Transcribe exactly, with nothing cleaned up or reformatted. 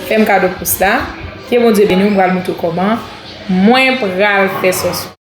Fè m kado pous la. Ke Bondye beni w, m pral montre w kòman mwen pral fè sòs.